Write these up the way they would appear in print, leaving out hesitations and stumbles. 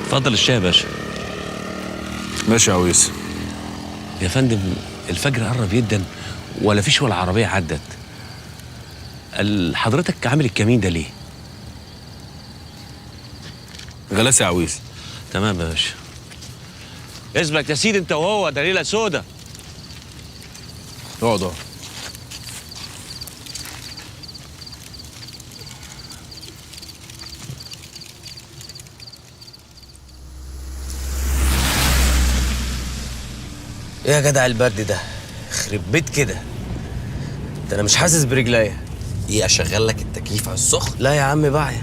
اتفضل الشاي يا باشا. ماشي يا عويس. يا فندم الفجر قرب جدا ولا فيش ولا عربية عدت. حضرتك عامل الكمين ده ليه؟ غلاسه يا عويس. تمام يا باشا. اثبت يا سيدي انت وهو، ده ليلة سودا. اقعد اقعد. ايه يا جدع البرد ده؟ خرب بيت كده، ده انا مش حاسس برجليا. ايه اشغل لك التكييف على السخن؟ لا يا عم بقى،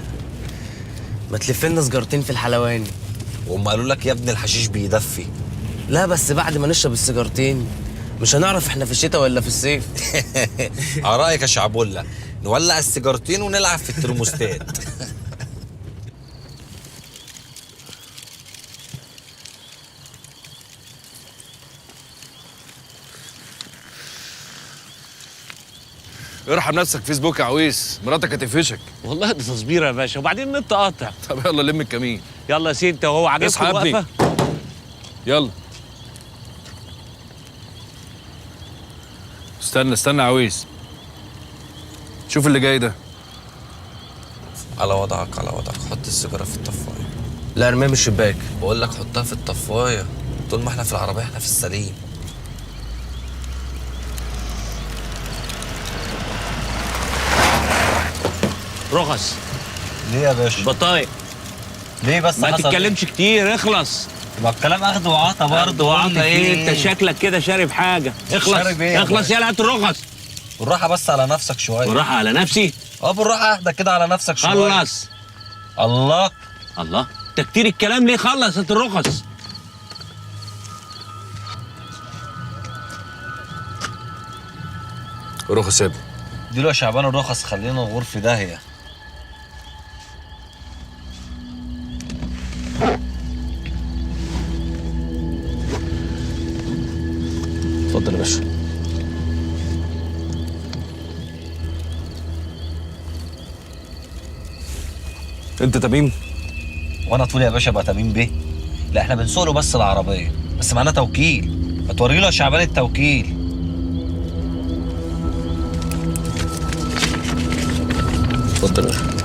ما تلف لنا سجارتين في الحلواني. وهم قالوا لك يا ابن الحشيش بيدفي. لا بس بعد ما نشرب السيجارتين مش هنعرف احنا في الشتاء ولا في الصيف. على رايك يا شعبولة نولع السيجارتين ونلعب في الترموستات. ارحم نفسك فيسبوك يا عويس، مراتك هتقفشك. والله ده تصبيره يا باشا، وبعدين النت قاطع. طب يلا لم الكمين. يلا يا سيدي انت وهو، عاجبكم اصحى يا ابني. الوقفة؟ يلا استنى استنى يا عويس، شوف اللي جاي ده. على وضعك على وضعك، حط السيجارة في الطفايه. لا ارميها من الشباك. بقول لك حطها في الطفايه، طول ما احنا في العربية احنا في السليم. رخص. ليه يا باشا؟ بطايق. ليه بس؟ ما حصل تتكلمش كتير، اخلص. ما الكلام اخد وعطا برضه. وعطا ايه؟ انت شكلك كده شارب حاجة. اخلص. شارب ايه؟ اخلص يلا، هات الرخص. بالراحة بس على نفسك شوية. بالراحة على نفسي؟ اه بالراحة، اهدى كده على نفسك شوية. خلص. الله الله، انت كتير الكلام ليه؟ خلص هات الرخص. رخص يا ابني. اديله يا شعبان الرخص، خلينا نغور في داهية. اتفضل يا باشا. انت تميم؟ وانا طول يا باشا بقى تميم بيه؟ لا احنا بنسوق له بس العربية، بس معانا توكيل. ما توري له يا شعبان التوكيل. اتفضل يا باشا.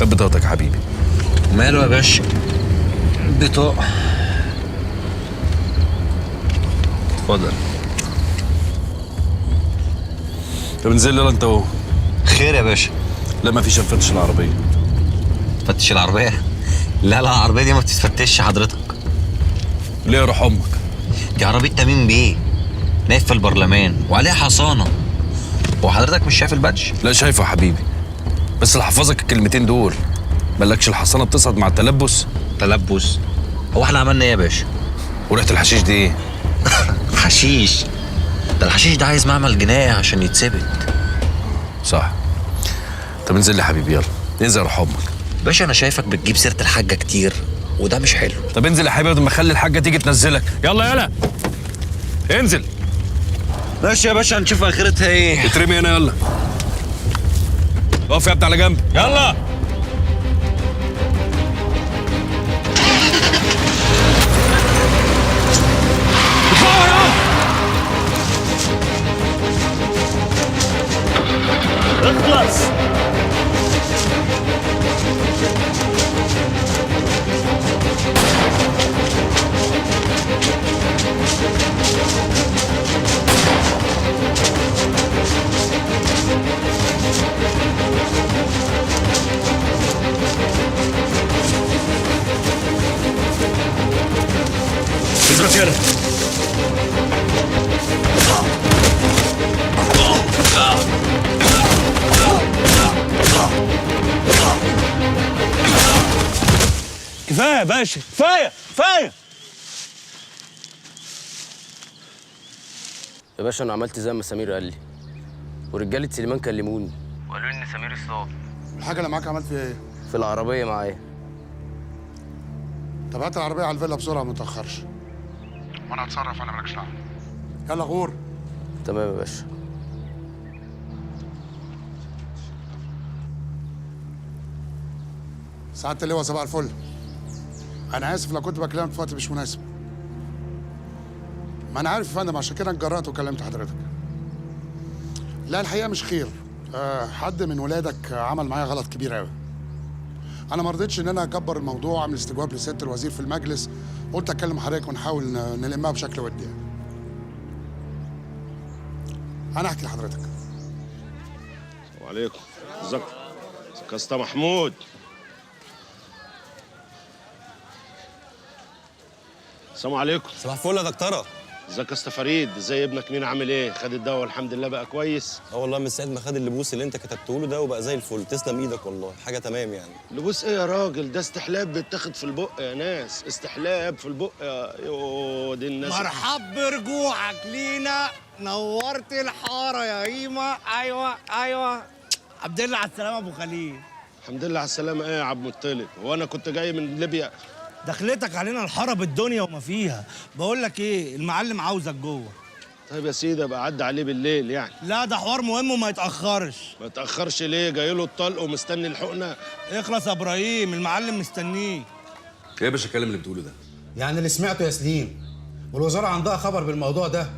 خد بطاقتك يا حبيبي. ماله يا باشا؟ بطاقة. اتفضل. طب انزل يلا انت وهو. خير يا باشا؟ لا ما فيش، نفتش العربية. تفتش العربية؟ لا لا العربية دي ما بتتفتش حضرتك. ليه يا روح امك؟ دي عربية تميم بيه، نايف في البرلمان وعليها حصانة. وحضرتك مش شايف البادج؟ لا شايفه يا حبيبي، بس اللي حفظك الكلمتين دول. مالكش الحصانة بتصعد مع التلبس؟ تلبس؟ هو احنا عملنا ايه يا باشا؟ وريحه الحشيش دي ايه؟ حشيش؟ ده الحشيش ده عايز معمل جناية عشان يتثبت. صح. طب انزل لي يا حبيبي، يلا انزل يا روح امك. باشا انا شايفك بتجيب سيرة الحاجة كتير وده مش حلو. طب انزل يا حبيبي بدل ما اخلي الحاجة تيجي تنزلك. يلا يلا انزل. ماشي يا باشا، هنشوف اخرتها ايه. اترمي هنا يلا. اقف يا ابني على جنب. يلا. اخلص. اثبت هنا. كفاية يا باشا، كفاية كفاية. يا باشا انا عملت زي ما سمير قال لي، ورجاله سليمان كلموني وقالوا لي ان سمير اتصاب. الحاجة اللي معاك عملت فيها ايه؟ في العربية معايا. طب هات العربية على الفيلا بسرعة، ما تتاخرش. وانا هتصرف، انا مالكش دعوه. يلا غور. تمام يا باشا. سعادة اللواء صباح الفل. انا اسف لو كنت بكلمك في وقت مش مناسب. ما انا عارف يا فندم، عشان كده اتجرأت وكلمت حضرتك. لا الحقيقة مش خير. حد من ولادك عمل معايا غلط كبير قوي. انا ما رضيتش ان انا اكبر الموضوع واعمل استجواب لسياده الوزير في المجلس، قلت اكلم حضرتك ونحاول نلمها بشكل ودي. انا احكي لحضرتك. السلام عليكم. ازيك يا اسطى محمود؟ السلام عليكم. صباح الفل يا دكتورة. ازيك يا اسطى فريد؟ ازاي ابنك مين عامل ايه؟ خد الدواء والحمد لله بقى كويس؟ اه والله من ساعة ما خد اللبوس اللي انت كتبته له ده وبقى زي الفل. تسلم ايدك والله، حاجة تمام يعني. لبوس ايه يا راجل؟ ده استحلاب بيتاخد في البق يا ناس، استحلاب في البق يا يو دي الناس. مرحب برجوعك لينا، نورت الحارة يا هيمه. ايوه ايوه، عبد الله على السلامة ابو خليل. الحمد لله على السلامة. ايه يا عبد المطلب؟ هو انا كنت جاي من ليبيا؟ دخلتك علينا الحارة بالدنيا وما فيها. بقول لك ايه، المعلم عاوزك جوه. طيب يا سيدي ابقى عدى عليه بالليل يعني. لا ده حوار مهم وما يتاخرش. ما يتاخرش ليه؟ جاي له الطلق ومستني الحقنة. اخلص يا ابراهيم، المعلم مستنيك. ايه يا باشا الكلام اللي بتقوله ده؟ يعني اللي سمعته يا سليم، والوزارة عندها خبر بالموضوع ده،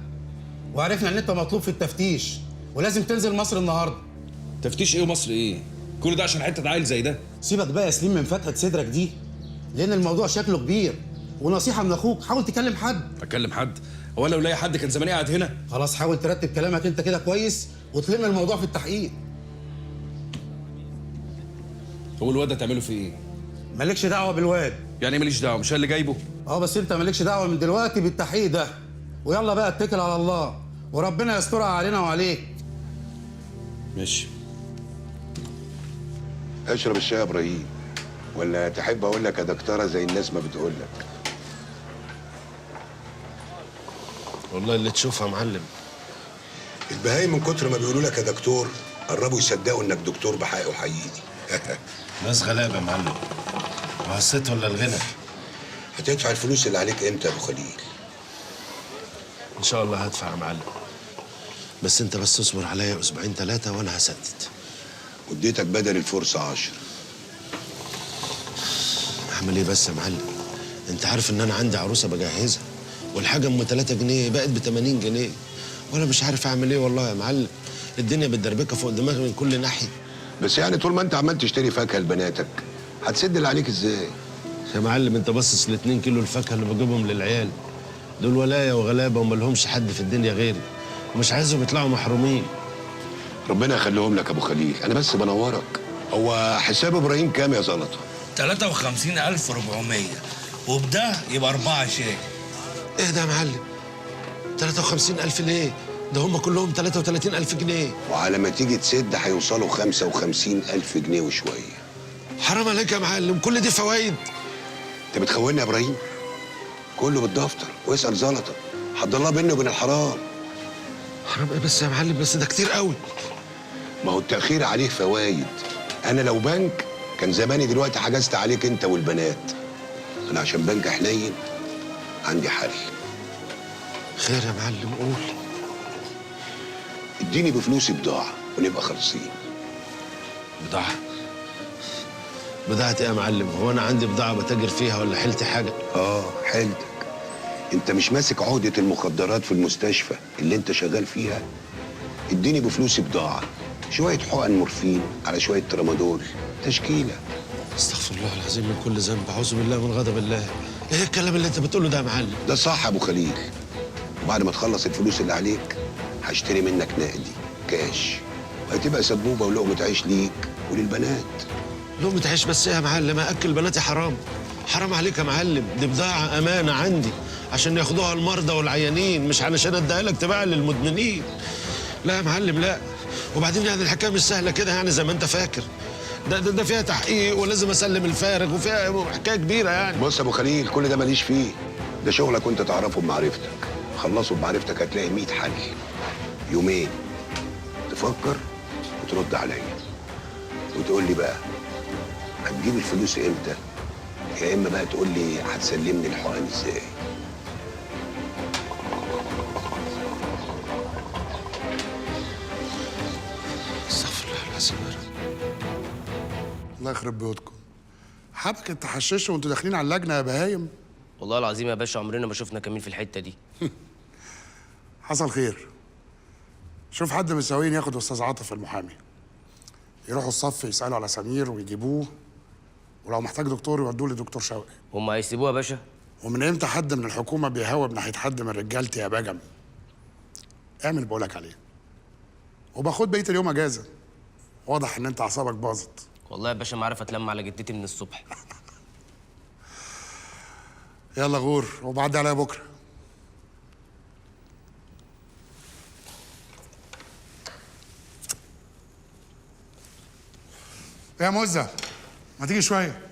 وعرفنا ان انت مطلوب في التفتيش ولازم تنزل مصر النهارده. تفتيش ايه ومصر ايه؟ كل ده عشان حتة عيل زي ده؟ سيبك بقى يا سليم من فتحه صدرك دي، لان الموضوع شكله كبير، ونصيحة من اخوك حاول تكلم حد. اكلم حد؟ هو لو لاقي حد كان زماني قاعد هنا؟ خلاص حاول ترتب كلامك انت كده كويس وتلم الموضوع في التحقيق. هو الواد ده تعمله فيه ايه؟ مالكش دعوه بالواد. يعني ايه ماليش دعوه؟ مش انا اللي جايبه؟ اه بس انت مالكش دعوه من دلوقتي بالتحقيق ده، ويلا بقى اتكل على الله وربنا يسترها علينا وعليك. ماشي. اشرب الشاي يا ابراهيم، ولا تحب اقول لك يا دكتورة زي الناس ما بتقول لك؟ والله اللي تشوفها يا معلم. البهايم من كتر ما بيقولوا لك يا دكتور قربوا يصدقوا انك دكتور بحقه حقيقي. ناس غلابة يا معلم، وحسيت ولا الغنى. هتدفع الفلوس اللي عليك امتى يا ابو خليل؟ ان شاء الله هدفع يا معلم، بس انت بس اصبر عليا اسبوعين 3 وانا هسدد. واديتك بدل الفرصة 10. اعمل ايه بس يا معلم؟ انت عارف ان انا عندي عروسه بجهزها، والحاجة ام 3 جنيه بقت ب 80 جنيه، وانا مش عارف اعمل ايه والله يا معلم. الدنيا بتدربكه فوق دماغي من كل ناحية. بس يعني طول ما انت عمال تشتري فاكهة لبناتك هتسد اللي عليك ازاي؟ يا معلم انت باصص ل 2 كيلو الفاكهة اللي بجيبهم للعيال دول، ولاية وغلابه وما لهمش حد في الدنيا غيري، ومش عايزهم يطلعوا محرومين. ربنا يخليهم لك يا ابو خليل، انا بس بنورك. هو حساب ابراهيم كام يا زلطه؟ 53400، وبده يبقى 4 شاي. ايه ده يا معلم؟ 53000 ليه؟ ده هم كلهم 33000 جنيه. وعلى ما تيجي تسد هيوصلوا 55000 جنيه وشوية. حرام عليك يا معلم، كل دي فوايد. انت بتخوني يا ابراهيم؟ كله بالدفتر، واسال زلطه، حد الله بيني وبين الحرام. حرام ايه بس يا معلم؟ بس ده كتير قوي. ما هو التأخير عليه فوايد. أنا لو بنك كان زماني دلوقتي حجزت عليك أنت والبنات. أنا عشان بنك حنين عندي حل. خير يا معلم قول. اديني بفلوسي بضاعة ونبقى خالصين. بضاعة؟ بضاعة ايه يا معلم؟ هو أنا عندي بضاعة بتاجر فيها ولا حيلتي حاجة؟ آه حيلتك. أنت مش ماسك عقدة المخدرات في المستشفى اللي أنت شغال فيها؟ اديني بفلوسي بضاعة، شوية حقن مورفين على شوية ترامادول، تشكيلة. استغفر الله العظيم من كل ذنب، أعوذ بالله من غضب الله. إيه الكلام اللي أنت بتقوله ده يا معلم؟ ده صح يا أبو خليل. وبعد ما تخلص الفلوس اللي عليك هشتري منك نقدي كاش، وهتبقى سبوبة ولقمة عيش ليك وللبنات. لقمة عيش بس إيه يا معلم؟ أكل بناتي حرام. حرام عليك يا معلم، دي بضاعة أمانة عندي عشان ياخدوها المرضى والعيانين، مش علشان أديها لك تباع للمدمنين. لا يا معلم لا. وبعدين يعني الحكاية مش سهلة كده يعني زي ما انت فاكر. ده ده, ده فيها تحقيق ولازم اسلم الفارغ وفيها حكاية كبيرة يعني. بص يا ابو خليل، كل ده ماليش فيه، ده شغلك وانت تعرفه بمعرفتك. خلصه بمعرفتك هتلاقي 100 حل. يومين تفكر وترد عليا وتقول لي بقى هتجيب الفلوس امتى، يا اما بقى تقول لي هتسلمني الحقن ازاي. استغفر الله العظيم يا رب. الله يخرب بيوتكم، حبكة تحششوا وانتوا داخلين على اللجنة يا بهايم. والله العظيم يا باشا عمرنا ما شفنا كمين في الحتة دي. حصل خير. شوف حد من السواقين ياخد استاذ عاطف المحامي، يروحوا الصف يسالوا على سمير ويجيبوه، ولو محتاج دكتور يودوه لدكتور شوقي. هم هيسيبوه يا باشا؟ ومن امتى حد من الحكومة بيهوب ناحية حد من رجالتي يا بجم؟ اعمل بقولك عليه، وباخد بقية اليوم اجازه. واضح ان انت اعصابك باظت. والله يا باشا ما عارف اتلم على جدتي من الصبح. يلا غور وبعدي عليا بكره. يا مزه ما تيجي شوية.